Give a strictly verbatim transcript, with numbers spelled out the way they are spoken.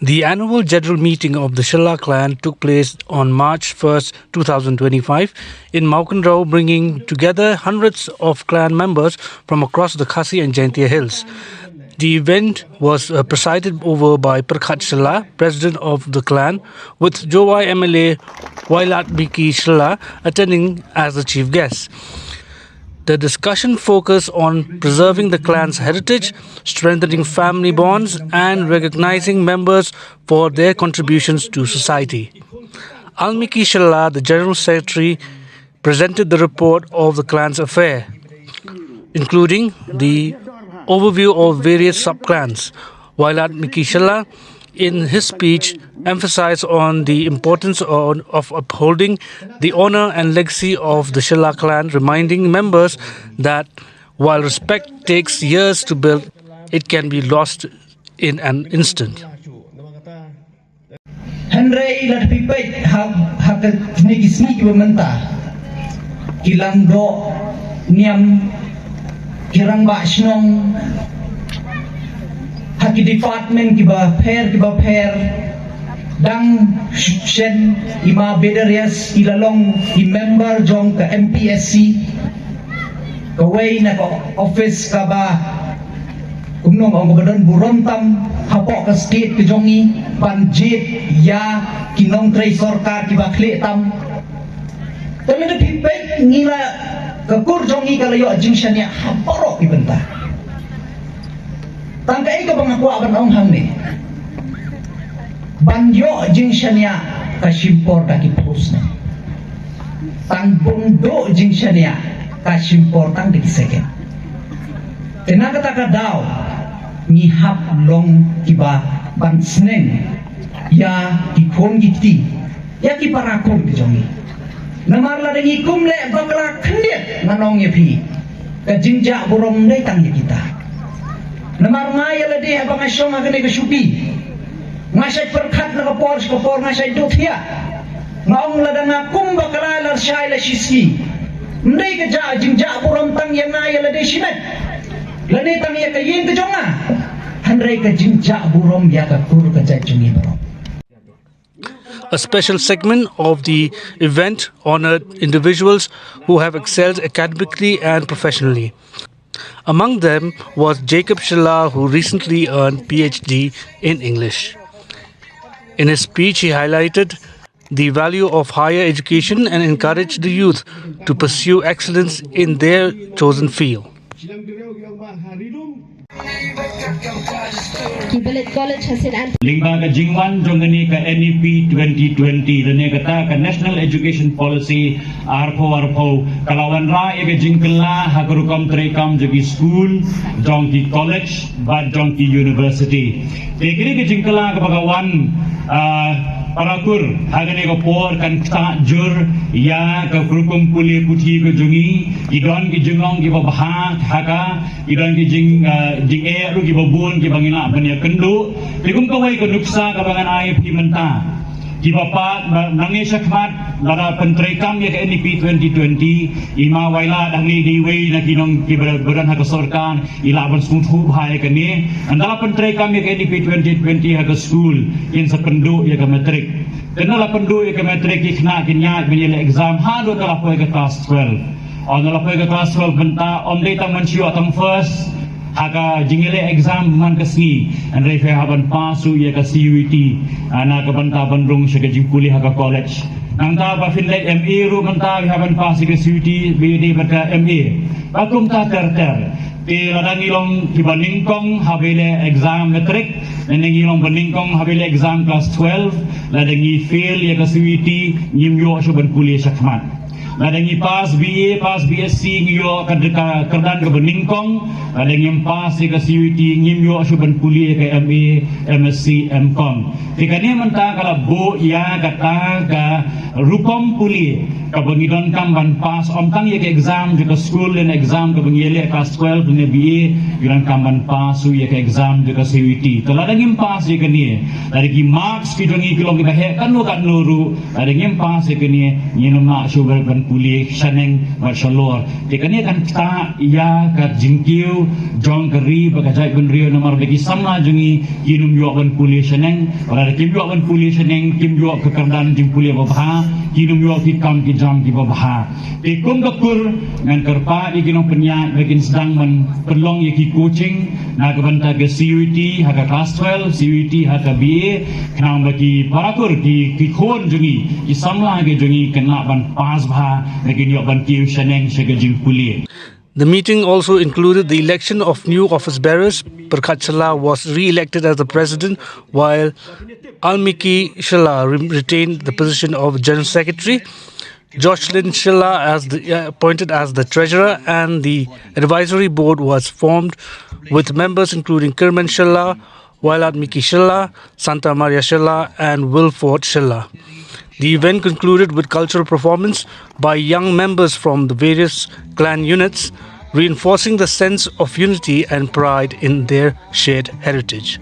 The annual general meeting of the Shylla clan took place on March first, two thousand twenty-five, in Mawkynrew, bringing together hundreds of clan members from across the Khasi and Jaintia Hills. The event was uh, presided over by Pyrkhat Shylla, president of the clan, with Jowai M L A Wailadmiki Shylla attending as the chief guest. The discussion focused on preserving the clan's heritage, strengthening family bonds, and recognizing members for their contributions to society. Almiki Shylla, the general secretary, presented the report of the clan's affair, including the overview of various sub-clans. Wailadmiki Shylla, in his speech, emphasized on the importance on, of upholding the honor and legacy of the Shylla clan, reminding members that while respect takes years to build, it can be lost in an instant. Hynrei lada phi peit ha, ha ka tniki sngi kiba mynta, ki langdoh niam, ki rangbah shnong, ha ki department kiba pher kiba pher, dang shen i Ma Bedarius i la long i member jong ka M P S C, kawei na ka office kaba kumno ong kaba don burom tam hapoh ka state ka jong ngi, ban jied ïa ki nongtrei sorkar kiba khlieh tam. Te lada phi peit ngi la, ka kur jong ngi ka la ïoh jingshaniah ha baroh ki bynta. Tang kaei kaba nga kwah ban ong hangne, ban ïoh jingshaniah ka shim por da ki phew snem. Tang ban duh jingshaniah ka shim por tang da ki second. Te na kata ka daw ngi hap long kiba ban sneng ïa ki khun ki kti, ïa ki para khun ki jong ngi. Namar lada ngi kum leh bakla khyndiat, ngan ong ïa phi, ka jingjah burom ym dei tang ïa kita. Namar nga ïa lade haba nga shong ha kane ka shuki, nga shait pyrkhat na ka por sha ka por, nga shait duh thiah. Nga ong lada nga kum bakla la shai la shisngi, ym dei ka jah, jingjah burom tang ïa nga ïa lade shimet, lane tang ïa ka ïing ka jong nga, hynrei ka jingjah burom ïa ka kur ka jait jong ngi baroh. A special segment of the event honored individuals who have excelled academically and professionally. Among them was Jacob Shylla, who recently earned P H D in English. In his speech, he highlighted the value of higher education and encouraged the youth to pursue excellence in their chosen field. Ki Village College ha Saint Anthony. Lyngba ka jingwan jong kane ka N E P twenty twenty lane kata ka National Education Policy arphew arphew ka la wanrah ïa ka jingkylla ha ka rukom treikam jong ki skul, jong ki college bad jong ki university. Te kane ka jingkylla kaba ka wan, ah, para kur ha kane ka por kan ktah jur ïa ka rukom pule puthi ka jong ngi, ki don ki jinglong kiba bha ha ka, ki don ki jing, ah, jingeh ruh kiba bun kiba ngi lah ban ïakynduh. Te kum kawei ka nuksa kaba ngan ai ïa phi mynta, kiba pat ba nangne shakhmat lada pyntreikam ïa ka N E P twenty twenty, i Ma Waila dang ngi dei wei na ki nong kiba ba don ha ka sorkar, i lah ban sngewthuh bha ïa kane. Ynda la pyntreikam ïa ka N E P twenty twenty ha ka skul, kin sa pynduh ïa ka matric. Te ynda la pynduh ïa ka matric, ki khynnah kin ïaid ban ïaleh exam haduh ynda la poi ka klas twelve. Ynda la poi ka klas twelve mynta, ym dei tang ban shu ïoh tang first ha ka jingïaleh exam man ka sngi, hynrei phi hap ban pass ruh ïa ka C U E T, ah, na ka bynta ban rung sha ka jingpule ha ka college. Nangta ba phin leit M A ruh mynta phi hap ban pass ïa ka C U E T, B A D bad ka M A. Ba kumta ter ter. Te lada ngi long kiba nyngkong haba ïaleh exam matric, lane ngi long ba nyngkong haba ïaleh exam klas twelve, lada ngi fail ïa ka C U E T, ngim ïoh shuh ban pule shakhmat. Lada ngi pass B A, pass B Sc, ngi ïoh ka, ka kyrdan kaba nyngkong. Lada ngim pass ïa ka C U E T, ngim ïoh shuh ban pule ïa ka M A, M Sc, M Com. Te kane mynta ka la buh ïa kata ka rukom pule kaba ngi donkam ban pass, ym tang ïa ka exam jong ka skul, lane exam kaba ngi ïaleh klas twelve, ne B A, ngi donkam ban pass ïa ka exam jong ka C U E T. Te lada ngim pass ïa kane, lada ki marks ki jong ngi ki long kiba heh katno katno ruh, lada ngim pass ïa kane, ngin ym lah shuh ban pule shaneng bad shalor. Te kane kan ktah ïa ka jingkiew jong ka ri bad ka jaitbynriew, namar ba ki samla jong ngi kin ym ïoh ban pule shaneng, lada kim ïoh ban pule shaneng, kim ïoh ka kyrdan jingpule babha, kin ym ïoh ki kam ki jam kiba bha. Te kum ka kur, ngan kyrpad ïa ki nongpynïaid ba kin sdang ban pynlong ïa ki coaching na ka bynta ka C U E T ha ka class twelve, C U E T ha ka B A, khnang ba ki para kur, ki, ki khun jong ngi, ki samla ki jong ngi kin lah ban pass bha, ba kin ïoh ban kiew shaneng sha ka jingpule. The meeting also included the election of new office bearers. Pyrkhat Shylla was re-elected as the president, while Almiki Shylla re- retained the position of general secretary. Joshlin Shylla as the, uh, appointed as the treasurer, and the advisory board was formed with members including Kirman Shylla, Wailadmiki Shylla, Santa Maria Shylla, and Wilford Shylla. The event concluded with cultural performance by young members from the various clan units, reinforcing the sense of unity and pride in their shared heritage.